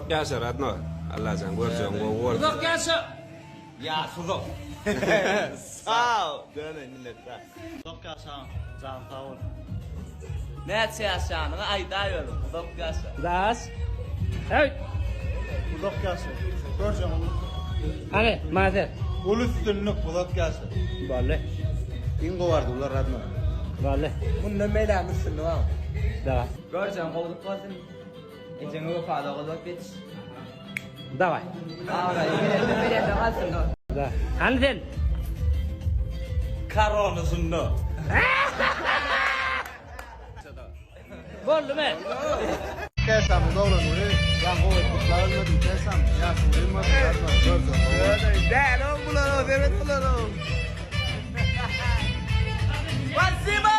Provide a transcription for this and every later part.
ýaşa radnoý. Allajan görjegiň gowy bolsun. Uzak ýaşa. Ýaş uzak. Sag döne minnetdar. Uzak ýaşaň janyň sag bolsun. Näçe ýaşanyňy aýdaý özüň uzak ýaşa. Daş. Hey. Uzak ýaşa. Görjeň uly. Hany, mazer. Uly üstünlik uzak ýaşa. Boldy. Iň gowy arzuwlar radnoý. Boldy. Mundan beýläk üstünlik agam. Daway. Görjeň gowluk bolsun. Ejeňe wepaly ogul bolup ýetiş. Daway. Abraýyň belende belende galsyn dost. Da. Hany sen? Koronasynda. Boldumy? Käsam doglan güni ýa gowy gutlag ölmedim käsam ýaşyň uzyn bolsun radnoý görjeň gowy bolsun. Däli bular sebet bular. Spasiba!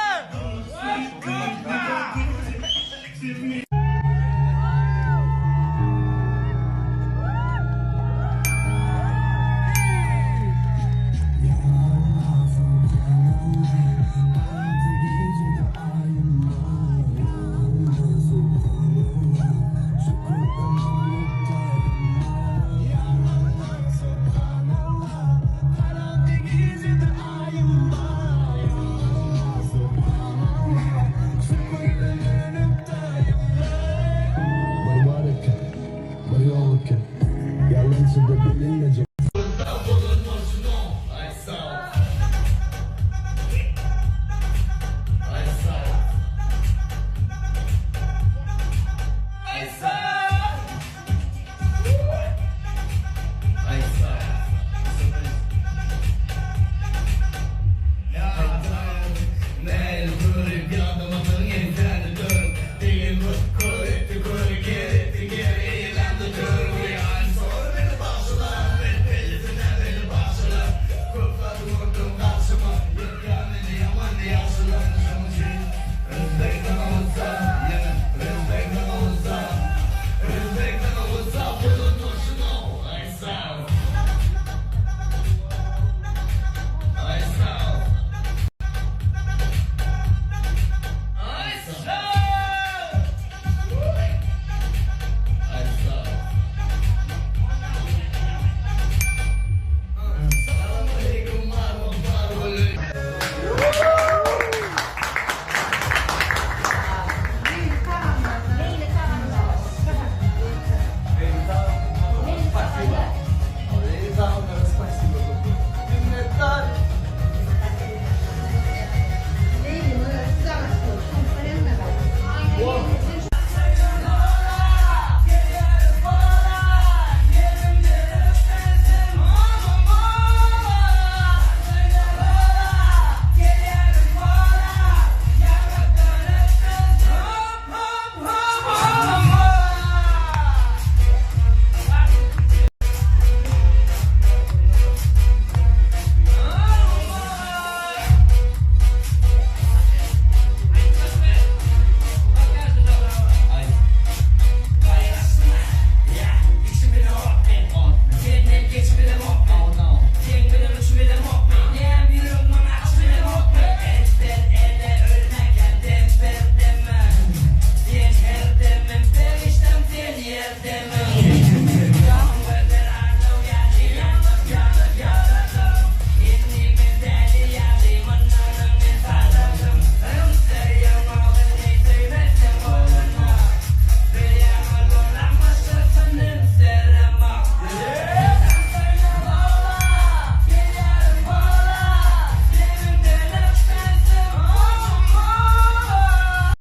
Bir bar eken, bir ýok eken, Ýalançyda bilinmejek.